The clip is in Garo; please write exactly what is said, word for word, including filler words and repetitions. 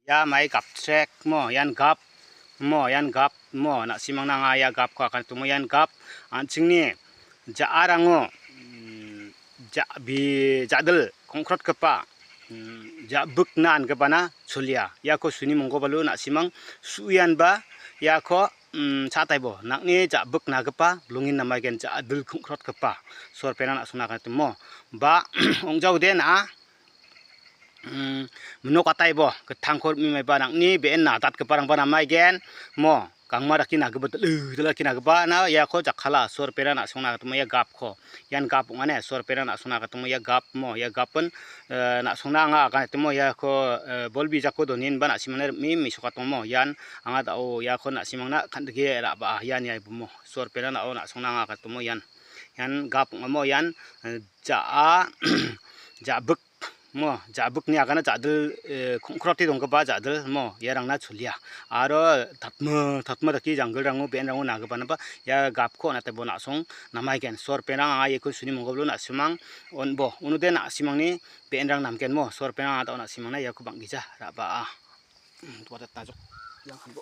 Ia mai gaptrek mo, ian gap mo, ian gap mo, na·simangna anga ia gapko akanatimo, ian gap an·chingni ja·arango, mm, ja-, bi-, ja·dil kongkrotgipa, mm, ja·bikna angipana cholia. Iako suni monggobalu na·simang su·ianba iako, mm, cha·taibo. Nang·ni ja·biknagipa bilongin namaigen ja·dil kongkrotgipa sorperang na·songna akanatimo. Ba ong·jaode na·a, mm, minok ataibo, gittangko rim·e maiba nang·ni be·en nadatgiparangba namaigen mo. Gangma dake nagipa, dal·e dal·e dake nagipa na iako jakkala sorperang na·songna akanatimo ia gapko. Ian gap ong·a ne, sorperang na·songna akanatimo ia gap mo, ia gapin, eh, na·songna anga akanatimo iako, eh, bol bijako doninba na·simangna rim·e mesokatongmo. Ian anga da·o iako na·simangna kan·dike ra·baa, ian ia ibumo. Sorperang na·o na·songna anga akanatimo ian. Ian gap ong·amo ian, eh, ja·a, ja·bik mo, ja·bikni agana ja·dil, eh, kongkroti donggipa ja·dil mo, iarangna cholia. Aro tatma, tatma dake janggilrango, be·enrango nagipanaba ia gapko on·ataibo na·song namaigen. Sorperang anga iako suni monggobalu na·simang on·bo. Unode na·simangni be·enrang namgen mo. Sorperang anga da·o na·simangna iako bang·gija ra·baa. Hmm, tuadat najok. Yang hanbo.